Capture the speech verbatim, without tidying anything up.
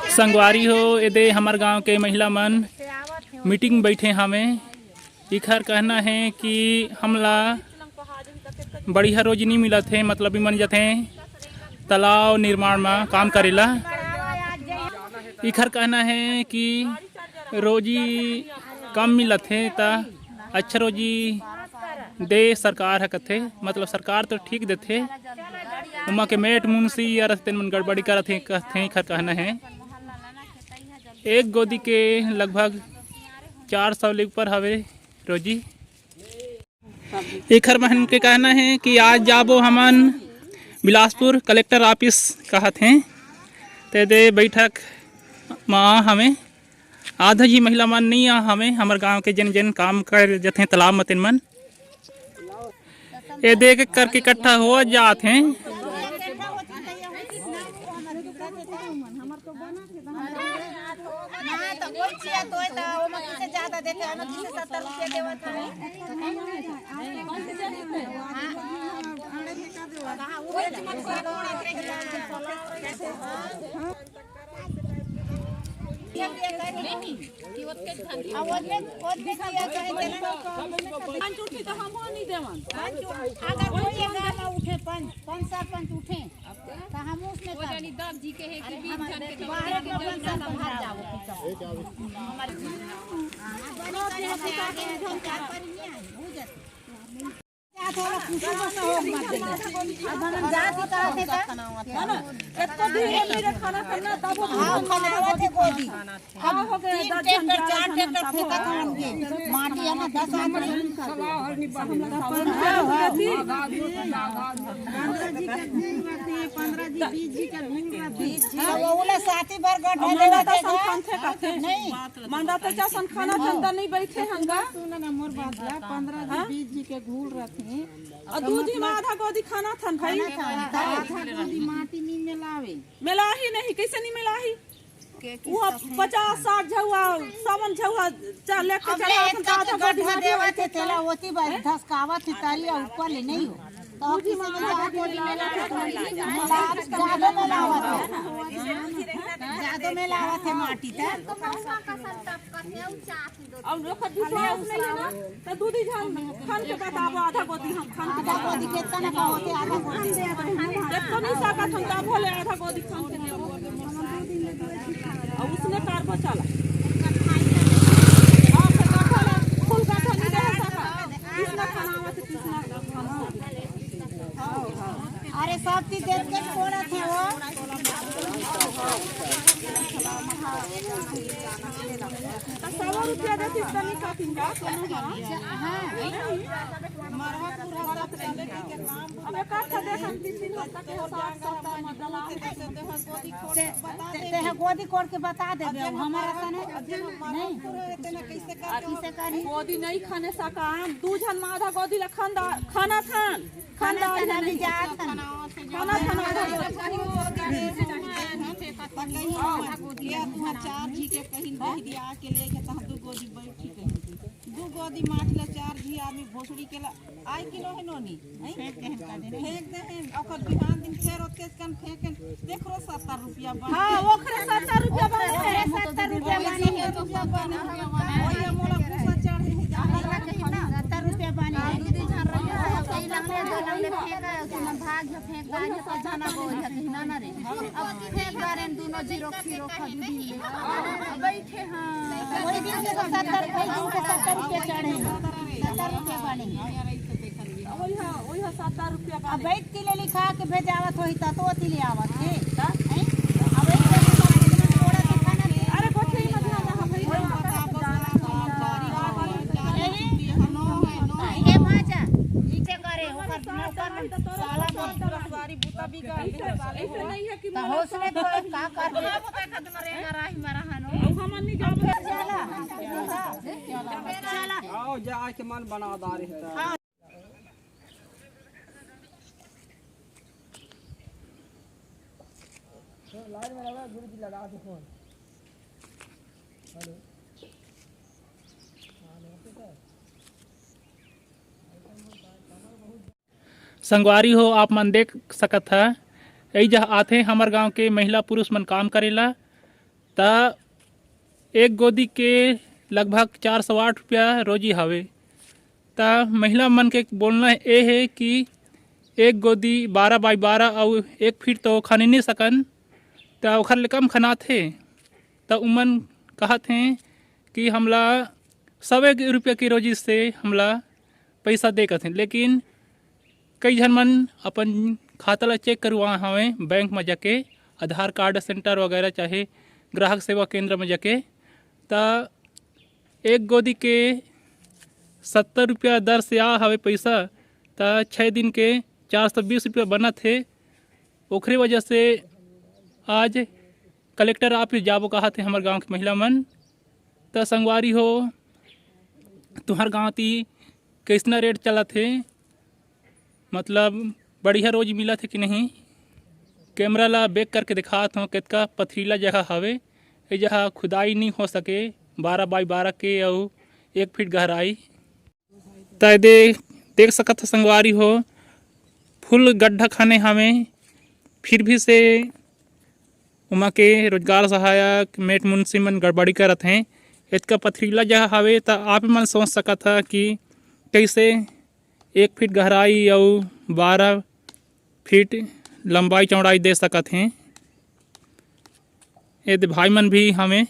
संगवारी हो, एदे हमर गांव के महिला मन मीटिंग बैठे हवे। इखर कहना है कि हमला बढ़िया रोजी नहीं मिलत है, मतलब इमन जथे तालाब निर्माण में काम करेला। इखर कहना है कि रोजी कम मिलत है, त अच्छा रोजी दे सरकार ह कथे, मतलब सरकार तो ठीक देथे, उमा के मेट मुंशी या रस्ते मन गड़बड़ी करत हे, कहथे, इखर कहना है। एक गोदी के लगभग चार सौ ले ऊपर हवे रोजी। एखर मन के कहना है कि आज जाबो हमन बिलासपुर कलेक्टर ऑफिस कहत हैं, ते दे बैठक मा हमें आधा जी महिला मन नहीं आ हमें, हमर गांव के जिन जिन काम कर जथे तालाब मतिन मन, ये देख करके इकट्ठा हो जात हैं। हाँ, तो कोई चिया तो है, तो ओमा किसे ज्यादा देते हैं, ओमा किसे सत्तर रुपया देवत है। हाँ, वो है। पंच उठी तो हम नहीं देवन। पंच उठी, अगर कोई गाँव में उठे, पंच, पंच सरपंच उठे, तो हम उसमें वो कर जानी दस जी के है कि बीस जन के तो बाहर के लोग ना संभाल जाओ, कुछ। हमारे जात वाला कुछ बस हो मत दे। अब हम जात ही कहते थे। है ना? एक तो दिन में मेरे खाना खाना, तब वो हाँ, खाना आवत है गोदी। अब हो गए तीन दस जन, ट्रैक्टर, ग्यारह चार जन ट्रैक्टर तब फेंका था उनके। माटी है ना, दस आदमी। पंद्रह जी के घूम रहते हैं, पंद्रह जी, बीस जी के घूम रहते हैं। तो वो वाला साथी भर गड्ढा मंडा लेना तो था। संखान थे का थे। नहीं। मंडा तो क्या संखाना जनता नहीं बैठे हंगा। सुन ना मोर बात ला, पंद्रह जी, हाँ? बीस जी के घूल रहते हैं। और दू जी में आधा गोदी खाना थन भाई। खाना था, आधा गोदी माटी नहीं मिलावे। मिला ही नहीं, कैसे नहीं मिला ही? वो पचास साठ झउआ, सावन झउआ, चा-, लेके अब चला ले अपन इतना तो आधा गोदी गड्ढा माटी देवा थे, तेला ओती बार धसकावा थे, तारी ऊपर ले नहीं हो। तो अब किसी में ज्यादा गोदी में ना, ज्यादा में लावा थे। ज्यादा में लावा थे माटी, त अब ओकर विश्वास नहीं है ना, तो दू दी झन खन के बताबो, आधा गोदी हम खन के आधा गोदी के तना का होते, आधा गोदी। जब तो नहीं सकत हम, तब भले आधा गोदी खन के देबो। और उसने कारबो चला। और फिर कथा फूल कथा नहीं रह सका। किसने खाना आवत है, किसने खाना आवत है। अरे सब चीज देख के छोड़त है वो। तो सौ रुपया देती तनी काटिन जा, कोनो हाँ। हाँ। अब एक आध देख हम तीन तीन हफ्ता के साथ साथ मतलब ते, ते, ते गोदी कोड़ के बता देबे, अब हमारा तना नहीं। कैसे करी? गोदी नहीं खाने सका हम, दू झन माधा गोदी ला खाना खान खाना खाना नहीं जात हन। खाना खाना या तू चार जी के कहीं दे दिया के लेके तहाँ दू गोदी बैठी कहीं दू गोदी माटी ला चार जी आदमी भोसड़ी के ला आई कि नोहे नोनी, हैं? फेंक दे हन का दे। फेंक दे हन, ओकर बिहान दिन फेर ओतके कन फेंक हन, देखरो सत्तर रुपया बन हाँ, ओकरे सत्तर रुपया बन ओकरे सत्तर रुपया बन सत्तर रुपया बन। ओए मोला गुस्सा चढ़े है, जा सत्तर रुपया बन। दू दी झन रही है, कई लंगले दो लंगले फेंक आए, तुम भाग जा, फेंक आए, तो जाना बोल जा, कहीं ना, ना रे। अब फेंक बारे में दोनों जीरो खीरो खा दू दिन ले। अब बैठे हाँ। वही दिन के तो सत्तर, वही दिन के सत्तर रुपया चढ़े हैं। सत्तर रुपया बने हैं। वही हाँ, वही हाँ, सत्तर रुपया अब बने। बैठ के ले लिखा के भेजावत होई त तो ओती ले आवत है। हैं? अब एक थोड़ा सा खाना दे। अरे गोठे ही मत ना हम नहीं बता बता। यही। ये भाजा। नीचे करे ओकर नौकर साला बोल। ऐसे नहीं है कि तो हौसले पर का कर दे। अब हम नहीं जाओ। चला। आओ, जा के मन बना दारी है। लाइन में लगा, गुरु जी लगा दे फोन। हेलो। संगवारी हो, आप मन देख सकत ह, एइजा आथे हमर गांव के महिला पुरुष मन काम करेला। त एक गोदी के लगभग चार सौ आठ रुपया रोजी हवे। त महिला मन के बोलना ए हे कि एक गोदी बारह बाई बारह अउ एक फीट तो खने नहीं सकन, त ओखर ले कम खनात हे। त उमन कहत हें कि हमला सौ एक रुपया के रोजी से हमला पैसा दे कथें, लेकिन कई झन मन अपन खाता ला चेक करवा हवे बैंक में जाके, आधार कार्ड सेंटर वगैरह चाहे ग्राहक सेवा केंद्र में जाके, त एक गोदी के सत्तर रुपया दर से आ हवे पैसा, त छः दिन के चार सौ बीस रुपया बनत हे। ओखरे वजह से आज कलेक्टर ऑफिस जाबो कहा थे हमर गांव के महिला मन। त संगवारी हो, तुहर गांव ती कैसना रेट चलत हे, मतलब बढ़िया रोज मिलत हे कि नहीं? कैमरा ला बैक करके दिखात हों, कितका पथरीला जगह हवे। ए जगह खुदाई नहीं हो सके, बारह बाई बारह के अउ एक फीट गहराई। त दे देख सकत हो संगवारी हो, फुल गड्ढा खाने हवे, फिर भी से उमा के रोजगार सहायक मेट मुंशी मन गड़बड़ी करत हें। इतका पथरीला जगह हवे, त आप मन सोच सकत ह कि कैसे एक फीट गहराई अउ बारह फीट लंबाई चौड़ाई दे सकत हें। ये दे भाई मन भी हवे,